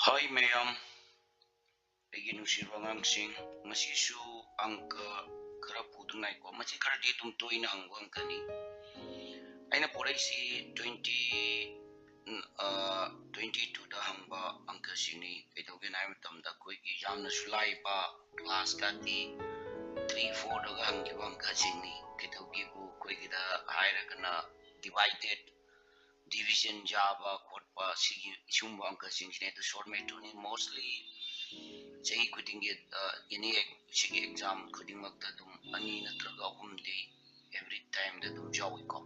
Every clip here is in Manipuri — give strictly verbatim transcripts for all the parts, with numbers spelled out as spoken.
ꯍꯥꯏ ꯃꯌꯥꯝ, ꯑꯩꯒꯤ ꯅꯨꯡꯁꯤꯕ ꯑꯉꯥꯡꯁꯤꯡ, ꯉꯁꯤꯁꯨ ꯑꯪꯀ ꯈꯔ ꯄꯨꯗꯨꯅ ꯂꯥꯛꯏꯀꯣ꯫ ꯃꯁꯤ ꯈꯔꯗꯤ ꯑꯗꯨꯝ ꯇꯣꯏꯅ ꯍꯪꯕ ꯑꯪꯀꯅꯤ꯫ ꯑꯩꯅ ꯄꯨꯔꯛꯏꯁꯤ twenty, twenty twoꯗ ꯍꯪꯕ ꯑꯪꯀꯁꯤꯡꯅꯤ꯫ ꯀꯩꯗꯧꯒꯦꯅ ꯍꯥꯏꯕ ꯃꯇꯝꯗ ꯑꯩꯈꯣꯏꯒꯤ ꯌꯥꯝꯅꯁꯨ ꯂꯥꯏꯕ, classꯀꯗꯤ three fourꯗꯒ ꯍꯪꯈꯤꯕ ꯑꯪꯀꯁꯤꯡꯅꯤ꯫ ꯀꯩꯗꯧꯒꯦꯕꯨ ꯑꯩꯈꯣꯏꯒꯤꯗ ꯍꯥꯏꯔꯒꯅ divided, division ꯌꯥꯕ ꯈꯣꯠꯄ, ꯁꯤꯒꯤ ꯁꯤꯒꯨꯝꯕ ꯑꯪꯀꯁꯤꯡꯁꯤꯅꯦ꯫ ꯑꯗꯨ short mathsꯅꯤ, mostly ꯆꯍꯤ ꯈꯨꯗꯤꯡꯒꯤ ꯑꯦꯅꯤ ꯁꯤꯒꯤ exam ꯈꯨꯗꯤꯡꯃꯛꯇ ꯑꯗꯨꯝ ꯑꯅꯤ ꯅꯠꯇ꯭ꯔꯒ ꯑꯍꯨꯝꯗꯤ every timeꯗ ꯑꯗꯨꯝ ꯌꯥꯎꯏꯀꯣ꯫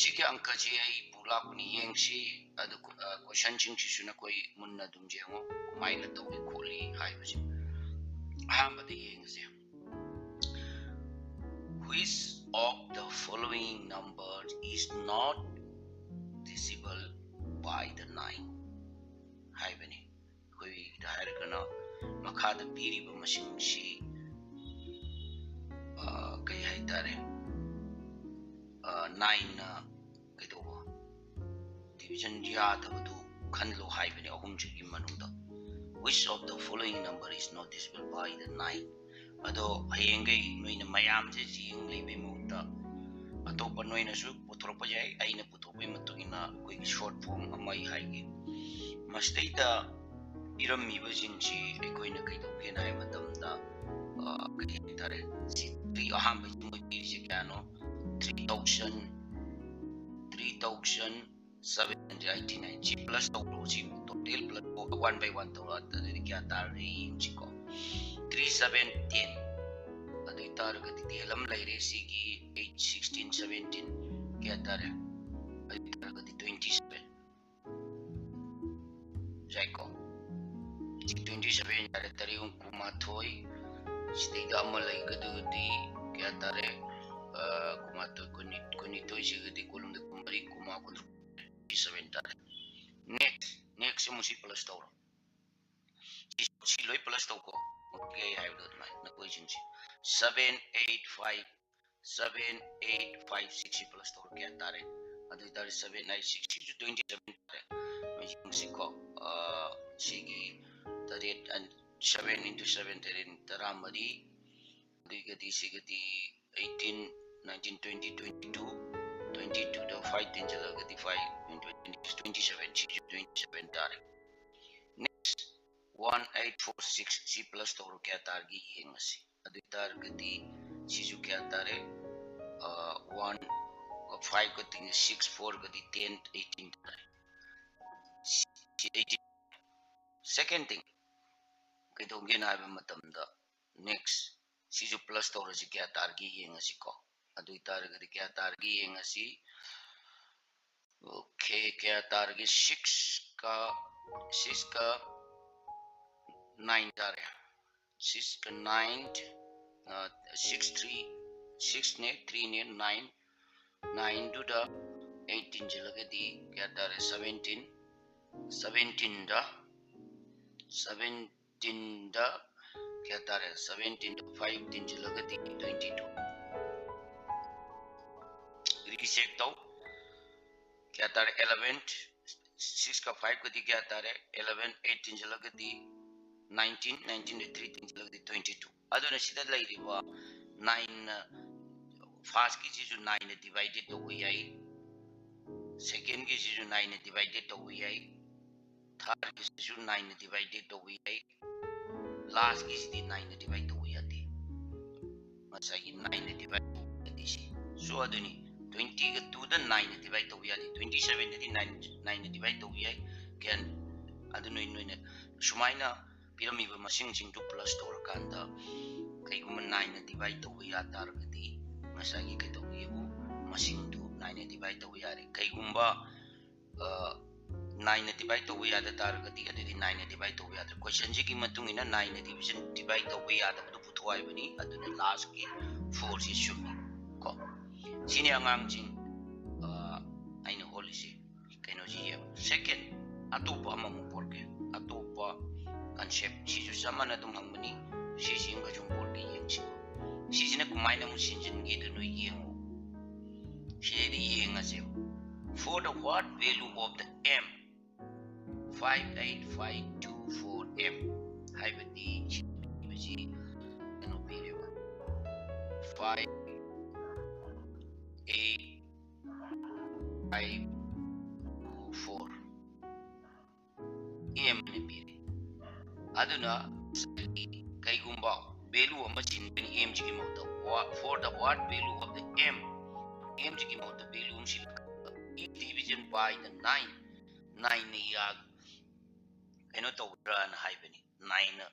ꯁꯤꯒꯤ ꯑꯪꯀꯁꯤ ꯑꯩ ꯄꯨ ꯂꯥꯛꯄꯅꯤ, ꯌꯦꯡꯁꯤ꯫ ꯑꯗꯨ questionꯁꯤꯡꯁꯤꯁꯨ ꯅꯈꯣꯏ ꯃꯨꯟꯅ ꯑꯗꯨꯝ ꯌꯦꯡꯉꯣ, ꯀꯃꯥꯏꯅ ꯇꯧꯏ ꯈꯣꯠꯂꯤ ꯍꯥꯏꯕꯁꯦ꯫ ꯑꯍꯥꯟꯕꯗ ꯌꯦꯡꯉꯁꯦ꯫ Which of the following number is not divisible by the nine? ꯍꯥꯏꯕꯅꯤ꯫ ꯑꯩꯈꯣꯏꯒꯤꯗ ꯍꯥꯏꯔꯒꯅ ꯃꯈꯥꯗ ꯄꯤꯔꯤꯕ ꯃꯁꯤꯡꯁꯤ, ꯑ, ꯀꯩ ꯍꯥꯏꯇꯥꯔꯦ, ꯑ, nineꯅ ꯀꯩꯗꯧꯕ, division ꯌꯥꯗꯕꯗꯨ ꯈꯜꯂꯣ ꯍꯥꯏꯕꯅꯤ ꯑꯍꯨꯝꯁꯤꯒꯤ ꯃꯅꯨꯡꯗ꯫ Which of the following number is not divisible by the nine? ꯑꯗꯣ ꯍꯌꯦꯡꯈꯩ ꯅꯣꯏꯅ ꯃꯌꯥꯝꯁꯦ ꯌꯦꯡ ꯂꯩꯕꯩ ꯃꯍꯨꯠꯇ ꯑꯇꯣꯞꯄ ꯅꯣꯏꯅꯁꯨ ꯄꯨꯊꯣꯔꯛꯄ ꯌꯥꯏ, ꯑꯩꯅ ꯄꯨꯊꯣꯛꯄꯒꯤ ꯃꯇꯨꯡ ꯏꯟꯅ ꯑꯩꯈꯣꯏꯒꯤ short form ꯑꯃ ꯑꯩ ꯍꯥꯏꯒꯦ꯫ ꯃꯁꯤꯗꯩꯗ ꯄꯤꯔꯝꯃꯤꯕꯁꯤꯡꯁꯤ ꯑꯩꯈꯣꯏꯅ ꯀꯩꯗꯧꯒꯦꯅ ꯍꯥꯏꯕ ꯃꯇꯝꯗ, ꯑ, ꯀꯩ ꯍꯥꯏꯇꯥꯔꯦ, ꯁꯤ three, ꯑꯍꯥꯟꯕꯁꯤ ꯃꯣꯏ ꯄꯤꯔꯤꯁꯦ ꯀꯌꯥꯅꯣ? Three thousand, three thousand seven hundred eighty nine꯫ ꯁꯤ plus ꯇꯧꯔꯣ, ꯁꯤ total plus one by one ꯇꯧꯔꯣ, ꯑꯗꯨꯗꯤ ꯀꯌꯥ ꯇꯥꯔꯦ ꯌꯦꯡꯁꯤꯀꯣ꯫ Three seven ten꯫ ꯑꯗꯨ ꯑꯣꯏꯇꯥꯔꯒꯗꯤ ꯇꯦꯟ ꯑꯃ ꯂꯩꯔꯦ, ꯁꯤꯒꯤ eight, sixteen, seventeen ꯀꯌꯥ ꯇꯥꯔꯦ? ꯑꯗꯨ ꯑꯣꯏꯇꯥꯔꯒꯗꯤ twenty seven꯫ ꯌꯥꯏꯀꯣ? ꯁꯤ twenty seven ꯌꯥꯔꯦ, ꯇꯔꯦꯠ ꯑꯍꯨꯝ ꯀꯨꯟꯃꯥꯊꯣꯏ꯫ ꯁꯤꯗꯩꯗ ꯑꯃ ꯂꯩꯒꯗꯕꯗꯤ ꯀꯌꯥ ꯇꯥꯔꯦ? ꯑ, ꯀꯨꯟꯃꯥꯊꯣꯏ, ꯀꯨꯟꯅꯤ-, ꯀꯨꯟꯅꯤꯊꯣꯏꯁꯤꯒꯗꯤ ꯀꯣꯂꯨꯝꯗ ꯀꯨꯟꯃꯔꯤ, ꯀꯨꯟꯃꯉꯥ, ꯀꯨꯟꯇꯔꯨꯛ, twenty seven ꯇꯥꯔꯦ꯫ Next, next ꯑꯃꯨꯛ ꯁꯤ plus ꯇꯧꯔꯣ꯫ ꯁꯤ, ꯁꯤ ꯂꯣꯏ plus ꯇꯧꯀꯣ꯫ Okay, ꯑꯩ ꯍꯥꯏꯕꯗꯣ ꯑꯗꯨꯃꯥꯏꯅ ꯅꯈꯣꯏꯁꯤꯡꯁꯤ seven eight five, seven eight five six ꯁꯤ plus ꯇꯧꯔꯣ, ꯀꯌꯥ ꯇꯥꯔꯦ? ꯑꯗꯨ ꯑꯣꯏꯇꯥꯔꯗꯤ seven eight six, ꯁꯤꯁꯨ twenty seven ꯇꯥꯔꯦ꯫ ꯌꯦꯡꯁꯤꯀꯣ꯫ ꯑ, ꯁꯤꯒꯤ ꯇꯔꯦꯠ, seven into seven, ꯇꯔꯦꯠ, ꯇꯔꯥꯃꯔꯤ, ꯑꯗꯨꯒꯗꯤ ꯁꯤꯒꯗꯤ eighteen, nineteen, twenty, twenty-two, twenty-two ꯗ five ꯇꯤꯟꯁꯤꯜꯂꯒꯗꯤ five, twenty, twenty-seven, ꯁꯤꯁꯨ twenty-seven ꯇꯥꯔꯦ꯫ Next, one eight four six, ꯁꯤ plus ꯇꯧꯔꯣ, ꯀꯌꯥ ꯇꯥꯔꯒꯦ ꯌꯦꯡꯉꯁꯤ꯫ ꯑꯗꯨ ꯑꯣꯏꯇꯥꯔꯒꯗꯤ ꯁꯤꯁꯨ ꯀꯌꯥ ꯇꯥꯔꯦ? ꯑ, one, five ꯀ ꯇꯤꯡꯉꯦ, six, four ꯒꯗꯤ ten, eighteen ꯇꯥꯔꯦ꯫ ꯁꯤ eighteen꯫ Second thing, ꯀꯩꯗꯧꯒꯦꯅ ꯍꯥꯏꯕ ꯃꯇꯝꯗ, next, ꯁꯤꯁꯨ plus ꯇꯧꯔꯁꯤ, ꯀꯌꯥ ꯇꯥꯔꯒꯦ ꯌꯦꯡꯉꯁꯤꯀꯣ꯫ ꯑꯗꯨ ꯑꯣꯏꯇꯥꯔꯒꯗꯤ ꯀꯌꯥ ꯇꯥꯔꯒꯦ ꯌꯦꯡꯉꯁꯤ꯫ Okay, ꯀꯌꯥ ꯇꯥꯔꯒꯦ? Six ꯀ, six ꯀ nine ꯇꯥꯔꯦ꯫ Six ꯀ nine, ꯑ, six three, six ꯅꯦ, three ꯅꯦ, nine, nine ꯗꯨꯗ eight ꯇꯤꯟꯁꯤꯜꯂꯒꯗꯤ ꯀꯌꯥ ꯇꯥꯔꯦ? Seventeen, seventeen ꯗ, seventeen ꯗ ꯀꯌꯥ ꯇꯥꯔꯦ? Seventeen ꯗ five ꯇꯤꯟꯁꯤꯜꯂꯒꯗꯤ twenty-two꯫ Recheck ꯇꯧ꯫ ꯀꯌꯥ ꯇꯥꯔꯦ? Eleven, six ꯀ five ꯀꯗꯤ ꯀꯌꯥ ꯇꯥꯔꯦ? Eleven, eight ꯇꯤꯟꯁꯤꯜꯂꯒꯗꯤ nineteen, nineteen ꯗ three ꯇꯤꯟꯁꯤꯜꯂꯒꯗꯤ twenty-two꯫ ꯑꯗꯨꯅ ꯁꯤꯗ ꯂꯩꯔꯤꯕ nine, first ꯀꯤꯁꯤꯁꯨ nine ꯅ divide ꯇꯧꯕ ꯌꯥꯏ, second ꯀꯤꯁꯤꯁꯨ nine ꯅ divide ꯇꯧꯕ ꯌꯥꯏ, third ꯀꯤꯁꯤꯁꯨ nine ꯅ divide ꯇꯧꯕ ꯌꯥꯏ, last ꯀꯤꯁꯤꯗꯤ nine ꯅ divide ꯇꯧꯕ ꯌꯥꯗꯦ꯫ ꯉꯁꯥꯏꯒꯤ nine ꯅ divide ꯇꯧꯕ ꯌꯥꯗꯦ ꯁꯤ꯫ So ꯑꯗꯨꯅꯤ, twenty ꯒ two ꯗ nine ꯅ divide ꯇꯧꯕ ꯌꯥꯗꯦ, twenty-seven ꯗꯗꯤ nine, nine ꯅ divide ꯇꯧꯕ ꯌꯥꯏ꯫ ꯒ꯭ꯌꯥꯟ, ꯑꯗꯨ ꯅꯣꯏ, ꯅꯣꯏꯅ ꯁꯨꯃꯥꯏꯅ ꯄꯤꯔꯝꯃꯤꯕ ꯃꯁꯤꯡꯁꯤꯡꯗꯨ plus ꯇꯧꯔꯀꯥꯟꯗ ꯀꯩꯒꯨꯝꯕ nine ꯅ divide ꯇꯧꯕ ꯌꯥ ꯇꯥꯔꯒꯗꯤ ꯉꯁꯥꯏꯒꯤ ꯀꯩꯗꯧꯕꯤꯕꯨ ꯃꯁꯤꯡꯗꯨ nine ꯅ divide ꯇꯧꯕ ꯌꯥꯔꯦ꯫ ꯀꯩꯒꯨꯝꯕ, ꯑ, nine ꯅ divide ꯇꯧꯕ ꯌꯥꯗ ꯇꯥꯔꯒꯗꯤ ꯑꯗꯨꯗꯤ nine ꯅ divide ꯇꯧꯕ ꯌꯥꯗ꯭ꯔꯦ꯫ Question ꯁꯤꯒꯤ ꯃꯇꯨꯡ ꯏꯟꯅ nine ꯅ division, divide ꯇꯧꯕ ꯌꯥꯗꯕꯗꯨ ꯄꯨꯊꯣꯛꯑꯣ ꯍꯥꯏꯕꯅꯤ꯫ ꯑꯗꯨꯅ last ꯀꯤ four ꯁꯤ ꯆꯨꯝꯃꯤ ꯀꯣ꯫ ꯁꯤꯅꯤ ꯑꯉꯥꯡꯁꯤꯡ, ꯑ, ꯑꯩꯅ ꯍꯣꯜꯂꯤꯁꯤ꯫ ꯀꯩꯅꯣꯁꯤ ꯌꯦꯡꯉꯨ꯫ Second, ꯑꯇꯣꯞꯄ ꯑꯃꯃꯨꯛ ꯄꯣꯔꯛꯀꯦ꯫ ꯑꯇꯣꯞꯄ concept, ꯁꯤꯁꯨ ꯆꯞ ꯃꯥꯟꯅ ꯑꯗꯨꯝ ꯍꯪꯕꯅꯤ꯫ ꯁꯤꯁꯤ ꯑꯃꯒꯁꯨ ꯑꯃꯨꯛ ꯄꯣꯔꯛꯀꯦ, ꯌꯦꯡꯁꯤ꯫ ꯁꯤꯁꯤꯅ ꯀꯃꯥꯏꯅ ꯑꯃꯨꯛ ꯁꯤꯟꯖꯤꯟꯒꯦꯗꯣ ꯅꯣꯏ ꯌꯦꯡꯉꯨ꯫ ꯁꯤꯗꯩꯗ ꯌꯦꯡꯉꯁꯦꯕ꯫ For the what value of the m? five eight five two four M ꯍꯥꯏꯕꯗꯤ ꯁꯤ ꯀꯩꯅꯣ ꯄꯤꯔꯦꯕ, five eight five two four M ꯅ ꯄꯤꯔꯦ꯫ ꯑꯗꯨꯅ ꯉꯁꯥꯏꯒꯤ ꯀꯩꯒꯨꯝꯕ value ꯑꯃ ꯁꯤꯟꯕꯅꯤ M ꯁꯤꯒꯤ ꯃꯍꯨꯠꯇ, for the what value of the M, M ꯁꯤꯒꯤ ꯃꯍꯨꯠꯇ value ꯑꯃ ꯁꯤꯜꯂꯒ, if division by the nine, nine ꯅ ꯌꯥ-, ꯀꯩꯅꯣ ꯇꯧꯒꯗ꯭ꯔꯥꯅ ꯍꯥꯏꯕꯅꯤ, nine ꯅ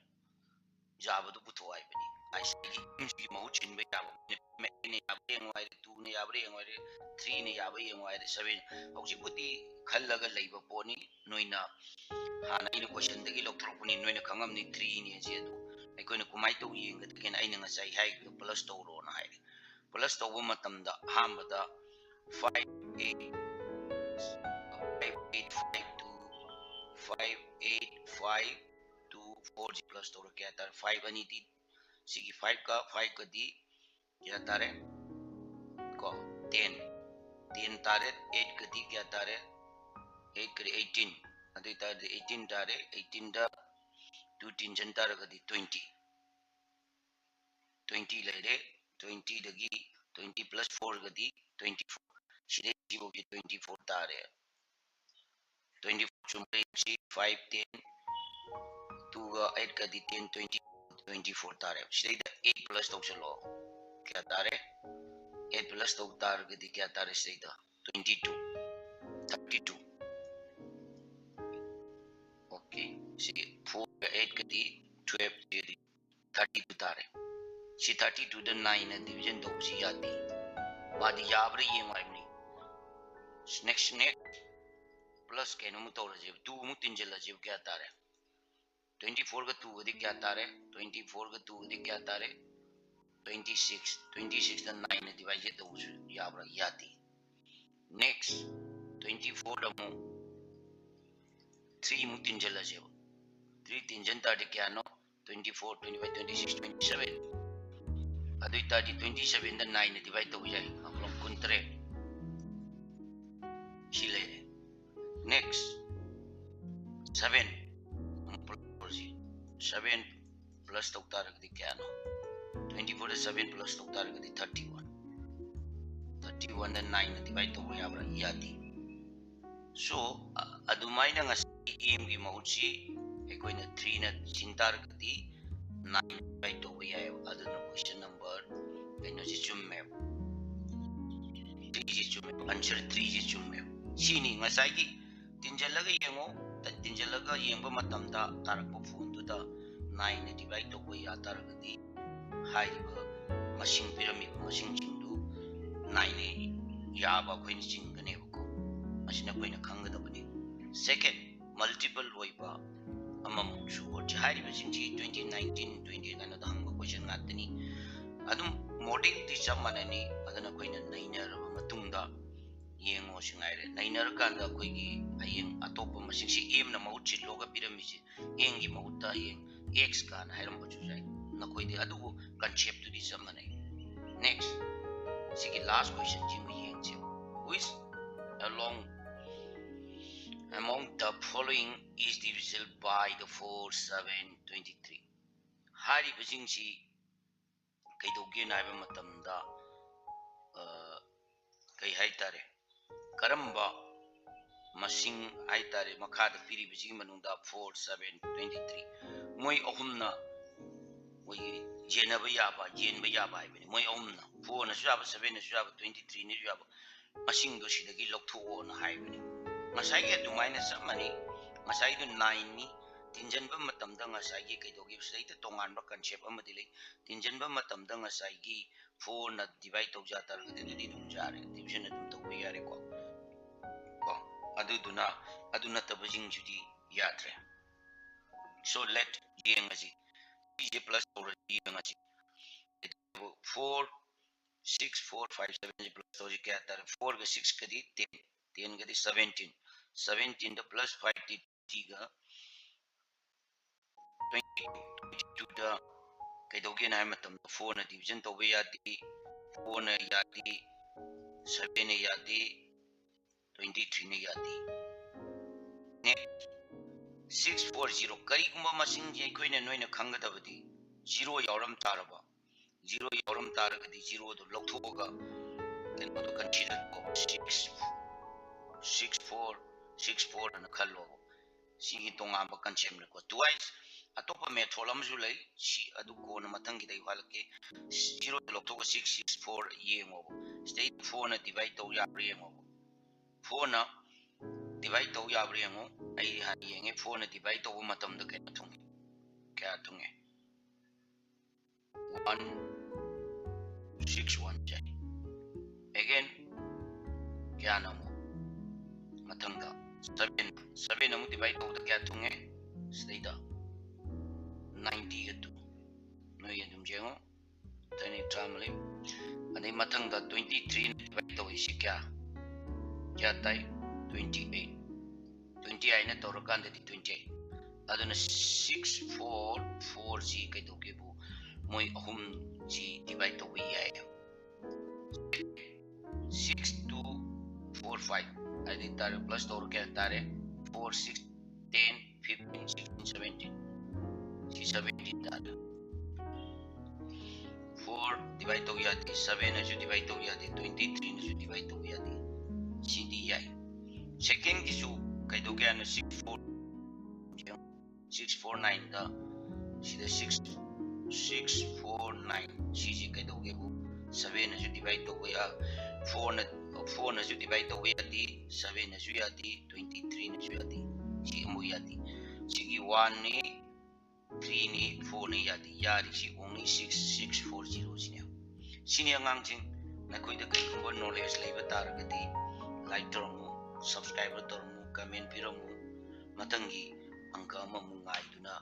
ꯌꯥꯕꯗꯨ ꯄꯨꯊꯣꯛ ꯍꯥꯏꯕꯅꯤ꯫ ꯉꯁꯥꯏꯒꯤ M ꯁꯤꯒꯤ ꯃꯍꯨꯠ ꯁꯤꯟꯕ ꯌꯥꯕ, ꯑꯩꯅ ꯌꯥꯕ꯭ꯔꯥ ꯌꯦꯡꯉꯨ ꯍꯥꯏꯔꯦ, two ꯅ ꯌꯥꯕ꯭ꯔꯥ ꯌꯦꯡꯉꯨ ꯍꯥꯏꯔꯦ, three ꯅ ꯌꯥꯕ꯭ꯔꯥ ꯌꯦꯡꯉꯨ ꯍꯥꯏꯔꯦ, seven꯫ ꯍꯧꯖꯤꯛꯄꯨꯗꯤ ꯈꯜꯂꯒ ꯂꯩꯕ ꯄꯣꯠꯅꯤ꯫ ꯅꯣꯏꯅ ꯍꯥꯟꯅ ꯑꯩꯅ question ꯗꯒꯤ ꯂꯧꯊꯣꯔꯛꯄꯅꯤ, ꯅꯣꯏꯅ ꯈꯪꯉꯝꯅꯤ three ꯅꯤ ꯑꯁꯤ꯫ ꯑꯗꯨ ꯑꯩꯈꯣꯏꯅ ꯀꯃꯥꯏꯅ ꯇꯧ ꯌꯦꯡꯒꯗꯒꯦꯅ ꯑꯩꯅ ꯉꯁꯥꯏ ꯍꯥꯏꯈꯤꯕꯗꯣ plus ꯇꯧꯔꯣꯅ ꯍꯥꯏꯔꯦ꯫ Plus ꯇꯧꯕ ꯃꯇꯝꯗ ꯑꯍꯥꯟꯕꯗ five eight, five eight five two, five eight five two four ꯁꯤ plus ꯇꯧꯔ ꯀꯌꯥ ꯇꯥꯔꯦ? Five ꯑꯅꯤꯗꯤ, ꯁꯤꯒꯤ five ꯀ five ꯀꯗꯤ ꯀꯌꯥ ꯇꯥꯔꯦ? ꯀꯣ, ten꯫ Ten ꯇꯥꯔꯦ꯫ Eight ꯀꯗꯤ ꯀꯌꯥ ꯇꯥꯔꯦ? Eight ꯀꯗꯤ eighteen꯫ ꯑꯗꯨ ꯑꯣꯏꯇꯥꯔꯗꯤ eighteen ꯇꯥꯔꯦ꯫ Eighteen ꯗ two ꯇꯤꯟꯖꯟ ꯇꯥꯔꯒꯗꯤ twenty꯫ Twenty ꯂꯩꯔꯦ꯫ Twenty ꯗꯒꯤ twenty plus four ꯒꯗꯤ twenty four꯫ ꯁꯤꯗꯩ ꯁꯤꯐꯥꯎꯁꯤ twenty four ꯇꯥꯔꯦ꯫ Twenty four ꯆꯨꯝꯕ꯭ꯔꯥ ꯌꯦꯡꯁꯤ꯫ Five, ten, two ꯒ eight ꯀꯗꯤ ten, twenty, twenty four ꯇꯥꯔꯦ꯫ ꯁꯤꯗꯩꯗ eight plus ꯇꯧꯁꯜꯂꯣ꯫ ꯀꯌꯥ ꯇꯥꯔꯦ? Eight plus ꯇꯧ ꯇꯥꯔꯒꯗꯤ ꯀꯌꯥ ꯇꯥꯔꯦ ꯁꯤꯗꯩꯗ? Twenty two, thirty two꯫ Okay, ꯁꯤ four ꯒ eight ꯀꯗꯤ twelve, ꯁꯤꯗꯤ thirty two ꯇꯥꯔꯦ꯫ ꯁꯤ thirty two ꯗ nine ꯅ division ꯇꯧꯕꯁꯤ ꯌꯥꯗꯦ꯫ ꯃꯥꯗꯤ ꯌꯥꯕ꯭ꯔꯥ ꯌꯦꯡꯉꯣ ꯍꯥꯏꯕꯅꯤ꯫ Next, next, plus ꯀꯩꯅꯣꯃꯨꯛ ꯇꯧꯔꯁꯦꯕ, two ꯃꯨꯛ ꯇꯤꯟꯁꯤꯜꯂꯁꯦꯕ, ꯀꯌꯥ ꯇꯥꯔꯦ? Twenty four ꯒ two ꯒꯗꯤ ꯀꯌꯥ ꯇꯥꯔꯦ? Twenty four ꯒ two ꯒꯗꯤ ꯀꯌꯥ ꯇꯥꯔꯦ? Twenty six꯫ Twenty six ꯗ nine ꯅ divide ꯇꯧꯕꯁꯨ ꯌꯥꯕ꯭ꯔꯥ? ꯌꯥꯗꯦ꯫ Next, twenty four ꯗ ꯑꯃꯨꯛ three ꯃꯨꯛ ꯇꯤꯟꯁꯤꯜꯂꯁꯦꯕ꯫ Three ꯇꯤꯟꯁꯤꯟ ꯇꯥꯔꯗꯤ ꯀꯌꯥꯅꯣ? Twenty four, twenty five, twenty six, twenty seven꯫ ꯑꯗꯨ ꯑꯣꯏꯇꯥꯔꯗꯤ twenty seven ꯗ nine ꯅ divide ꯇꯧꯕ ꯌꯥꯏ꯫ ꯀꯨꯟꯇꯔꯦꯠ꯫ ꯁꯤ ꯂꯩꯔꯦ꯫ Next, seven plus seven plus ꯇꯧ ꯇꯥꯔꯒꯗꯤ ꯀꯌꯥꯅꯣ? Twenty fourꯗ seven plus ꯇꯧ ꯇꯥꯔꯒꯗꯤ thirty one, thirty oneꯗ nineꯅ divide ꯇꯧꯕ ꯌꯥꯕ꯭ꯔꯥ? ꯌꯥꯗꯦ꯫ So ꯑꯗꯨꯃꯥꯏꯅ ꯉꯁꯥꯏ mꯒꯤ ꯃꯍꯨꯠꯁꯤ ꯑꯩꯈꯣꯏꯅ threeꯅ ꯁꯤꯟ ꯇꯥꯔꯒꯗꯤ nine divide ꯇꯧꯕ ꯌꯥꯏꯑꯕ꯫ ꯑꯗꯨꯅ question number ꯀꯩꯅꯣꯁꯤ ꯆꯨꯝꯃꯦꯕ꯫ Threeꯁꯤ ꯆꯨꯝꯃꯦ, answer threeꯁꯤ ꯆꯨꯝꯃꯦꯕ꯫ ꯁꯤꯅꯤ ꯉꯁꯥꯏꯒꯤ ꯇꯤꯟꯁꯤꯜꯂꯒ ꯌꯦꯡꯉꯣ꯫ ꯇꯤꯟꯁꯤꯜꯂꯒ ꯌꯦꯡꯕ ꯃꯇꯝꯗ ꯇꯥꯔꯛꯄ fourꯗꯨꯗ nineꯅ divide ꯇꯧꯕ ꯌꯥ ꯇꯥꯔꯒꯗꯤ ꯍꯥꯏꯔꯤꯕ ꯃꯁꯤꯡ, ꯄꯤꯔꯝꯃꯤꯕ ꯃꯁꯤꯡꯁꯤꯡꯗꯨ nineꯅ ꯌꯥꯕ ꯑꯩꯈꯣꯏꯅ ꯆꯤꯡꯒꯅꯦꯕꯀꯣ꯫ ꯃꯁꯤꯅ ꯑꯩꯈꯣꯏꯅ ꯈꯪꯒꯗꯕꯅꯤ꯫ Second, multiple ꯑꯣꯏꯕ ꯑꯃꯃꯨꯛꯁꯨ ꯑꯣꯏꯔꯁꯤ꯫ ꯍꯥꯏꯔꯤꯕꯁꯤꯡꯁꯤ twenty nineteen twenty ꯀꯩꯅꯣꯗ ꯍꯪꯕ question ꯉꯥꯛꯇꯅꯤ꯫ ꯑꯗꯨꯝ modelꯗꯤ ꯆꯞ ꯃꯥꯟꯅꯅꯤ꯫ ꯑꯗꯨꯅ ꯑꯩꯈꯣꯏꯅ ꯅꯩꯅꯔꯕ ꯃꯇꯨꯡꯗ ꯌꯦꯡꯉꯣ ꯁꯤ ꯉꯥꯏꯔꯦ꯫ ꯅꯩꯅꯔꯀꯥꯟꯗ ꯑꯩꯈꯣꯏꯒꯤ ꯍꯌꯦꯡ ꯑꯇꯣꯞꯄ ꯃꯁꯤꯡꯁꯤ mꯅ ꯃꯍꯨꯠ ꯁꯤꯜꯂꯣꯒ ꯄꯤꯔꯝꯃꯤꯁꯦ, mꯒꯤ ꯃꯍꯨꯠꯇ ꯍꯌꯦꯡ x ꯀꯥꯅ ꯍꯥꯏꯔꯝꯕꯁꯨ ꯌꯥꯏ ꯅꯈꯣꯏꯗꯤ, ꯑꯗꯨꯕꯨ conceptꯇꯨꯗꯤ ꯆꯞ ꯃꯥꯟꯅꯩ꯫ Next, ꯁꯤꯒꯤ last questionꯁꯤꯃ ꯌꯦꯡꯁꯦ꯫ Which along among the following is divisible by the four, seven, twenty three? ꯍꯥꯏꯔꯤꯕꯁꯤꯡꯁꯤ ꯀꯩꯗꯧꯒꯦꯅ ꯍꯥꯏꯕ ꯃꯇꯝꯗ, ꯑ, ꯀꯩ ꯍꯥꯏꯇꯥꯔꯦ, ꯀꯔꯝꯕ ꯃꯁꯤꯡ ꯍꯥꯏꯇꯥꯔꯦ, ꯃꯈꯥꯗ ꯄꯤꯔꯤꯕꯁꯤꯒꯤ ꯃꯅꯨꯡꯗ four, seven, twenty three, ꯃꯣꯏ ꯑꯍꯨꯝꯅ ꯃꯣꯏꯒꯤ ꯌꯦꯟꯅꯕ ꯌꯥꯕ, ꯌꯦꯟꯕ ꯌꯥꯕ ꯍꯥꯏꯕꯅꯤ꯫ ꯃꯣꯏ ꯑꯍꯨꯝꯅ, fourꯅꯁꯨ ꯌꯥꯕ, sevenꯅꯁꯨ ꯌꯥꯕ, twenty threeꯅꯁꯨ ꯌꯥꯕ ꯃꯁꯤꯡꯗꯣ ꯁꯤꯗꯒꯤ ꯂꯧꯊꯣꯛꯑꯣꯅ ꯍꯥꯏꯕꯅꯤ꯫ ꯉꯁꯥꯏꯒꯤ ꯑꯗꯨꯃꯥꯏꯅ ꯆꯞ ꯃꯥꯟꯅꯩ꯫ ꯉꯁꯥꯏꯗꯣ nineꯅꯤ꯫ ꯇꯤꯟꯁꯤꯟꯕ ꯃꯇꯝꯗ ꯉꯁꯥꯏꯒꯤ ꯀꯩꯗꯧꯒꯦ, ꯁꯤꯗꯩꯗ ꯇꯣꯉꯥꯟꯕ concept ꯑꯃꯗꯤ ꯂꯩ꯫ ꯇꯤꯟꯁꯤꯟꯕ ꯃꯇꯝꯗ ꯉꯁꯥꯏꯒꯤ fourꯅ divide ꯇꯧꯖ ꯇꯥꯔꯒꯗꯤ ꯑꯗꯨꯗꯤ ꯑꯗꯨꯝ ꯌꯥꯔꯦ, division ꯑꯗꯨꯝ ꯇꯧꯕ ꯌꯥꯔꯦꯀꯣ꯫ ꯀꯣ, ꯑꯗꯨꯗꯨꯅ ꯑꯗꯨ ꯅꯠꯇꯕꯁꯤꯡꯁꯤꯗꯤ ꯌꯥꯗ꯭ꯔꯦ꯫ So let ꯌꯦꯡꯉꯁꯤ, ꯁꯤꯁꯦ plus ꯇꯧꯔꯁꯤ, ꯌꯦꯡꯉꯁꯤ꯫ Four, six, four, five, sevenꯁꯦ plus ꯇꯧꯔꯁꯤ, ꯀꯌꯥ ꯇꯥꯔꯦ? Fourꯒ sixꯀꯗꯤ ten, tenꯒꯗꯤ seventeen, seventeenꯗ plus fiveꯇꯤ ꯇꯤꯒ twenty, twenty twoꯗ ꯀꯩꯗꯧꯒꯦꯅ ꯍꯥꯏꯕ ꯃꯇꯝꯗ fourꯅ division ꯇꯧꯕ ꯌꯥꯗꯦ, fourꯅ ꯌꯥꯗꯦ, sevenꯅ ꯌꯥꯗꯦ, twenty threeꯅ ꯌꯥꯗꯦ꯫ Next, Six four zero, ꯀꯔꯤꯒꯨꯝꯕ ꯃꯁꯤꯡꯁꯦ ꯑꯩꯈꯣꯏꯅ, ꯅꯣꯏꯅ ꯈꯪꯒꯗꯕꯗꯤ, zero ꯌꯥꯎꯔꯝ ꯇꯥꯔꯕ, zero ꯌꯥꯎꯔꯝ ꯇꯥꯔꯒꯗꯤ zeroꯗꯨ ꯂꯧꯊꯣꯛꯑꯒ ꯀꯩꯅꯣꯗꯣ consider ꯇꯧ, six six four six four ꯑꯅ ꯈꯜꯂꯣꯕ꯫ ꯁꯤꯒꯤ ꯇꯣꯉꯥꯟꯕ conceptꯅꯤꯀꯣ꯫ Twice ꯑꯇꯣꯞꯄ method ꯑꯃꯁꯨ ꯂꯩ, ꯁꯤ ꯑꯗꯨ ꯀꯣꯟꯅ ꯃꯊꯪꯒꯤꯗ ꯑꯩ ꯋꯥꯠꯂꯛꯀꯦ꯫ Zeroꯗ ꯂꯧꯊꯣꯛꯑꯒ six six four ꯌꯦꯡꯉꯣꯕ꯫ ꯁꯤꯗꯩꯗ fourꯅ divide ꯇꯧ ꯌꯥꯕ꯭ꯔꯥ ꯌꯦꯡꯉꯣꯕ꯫ Fourꯅ divide ꯇꯧ ꯌꯥꯕ꯭ꯔꯥ ꯌꯦꯡꯉꯣ꯫ ꯑꯩ ꯍꯥꯟꯅ ꯌꯦꯡꯉꯦ, fourꯅ divide ꯇꯧꯕ ꯃꯇꯝꯗ ꯀꯩꯅꯣ ꯊꯨꯡꯉꯤ, ꯀꯌꯥ ꯊꯨꯡꯉꯦ? One six one ꯁꯦ꯫ Again ꯀꯌꯥꯅ ꯑꯃꯨꯛ ꯃꯊꯪꯗ seven, seven ꯑꯃꯨꯛ divide ꯇꯧꯕꯗ ꯀꯌꯥ ꯊꯨꯡꯉꯦ? ꯁꯤꯗꯩꯗ ninety ꯒ two꯫ ꯅꯣꯏ ꯑꯗꯨꯝ ꯌꯦꯡꯉꯣ꯫ ꯇꯔꯥꯃꯔꯤ꯫ ꯑꯗꯩ ꯃꯊꯪꯗ twenty threeꯅ divide ꯇꯧꯏ, ꯁꯤ ꯀꯌꯥ? ꯀꯌꯥ ꯇꯥꯏ? Twenty eight꯫ Twenty eight ꯍꯥꯏꯅ ꯇꯧꯔꯀꯥꯟꯗꯗꯤ twenty eight꯫ ꯑꯗꯨꯅ six four four ꯁꯤ ꯀꯩꯗꯧꯒꯦꯕꯨ, ꯃꯣꯏ ꯑꯍꯨꯝꯁꯤ divide ꯇꯧꯕ ꯌꯥꯏ꯫ Six two four five ꯍꯥꯏꯗꯤ ꯇꯥꯔꯦ, plus ꯇꯧꯔ ꯀꯌꯥ ꯇꯥꯔꯦ? Four six ten fifteen sixteen seventeen꯫ ꯁꯤ seventeen ꯇꯥꯔꯦ꯫ Four divide ꯇꯧ ꯌꯥꯗꯦ, seven ꯅꯁꯨ divide ꯇꯧ ꯌꯥꯗꯦ, twenty threeꯅꯁꯨ divide ꯇꯧ ꯌꯥꯗꯦ꯫ ꯁꯤꯗꯤ ꯌꯥꯏ꯫ Secondꯒꯤꯁꯨ ꯀꯩꯗꯧꯒꯦ ꯍꯥꯏꯅ six four six four nineꯗ ꯁꯤꯗ six six four nine ꯁꯤꯁꯤ ꯀꯩꯗꯧꯒꯦꯕꯨ, sevenꯅꯁꯨ divide ꯇꯧꯕ ꯌꯥ, fourꯅ, fourꯅꯁꯨ divide ꯇꯧꯕ ꯌꯥꯗꯦ, sevenꯅꯁꯨ ꯌꯥꯗꯦ, twenty threeꯅꯁꯨ ꯌꯥꯗꯦ꯫ ꯁꯤ ꯑꯃꯨꯛ ꯌꯥꯗꯦ꯫ ꯁꯤꯒꯤ oneꯅꯤ, threeꯅꯤ, fourꯅꯤ ꯌꯥꯗꯦ꯫ ꯌꯥꯔꯤꯁꯤ only six six four zero ꯁꯤꯅꯦ꯫ ꯁꯤꯅꯤ ꯑꯉꯥꯡꯁꯤꯡ, ꯅꯈꯣꯏꯗ ꯀꯔꯤꯒꯨꯝꯕ knowledge ꯂꯩꯕ ꯇꯥꯔꯒꯗꯤ like ꯇꯧꯔꯝꯃꯨ, subscribe ꯇꯧꯔꯝꯃꯨ, comment ꯄꯤꯔꯝꯃꯨ꯫ ꯃꯊꯪꯒꯤ ꯑꯪꯀ ꯑꯃꯃꯨꯛ ꯉꯥꯏꯗꯨꯅ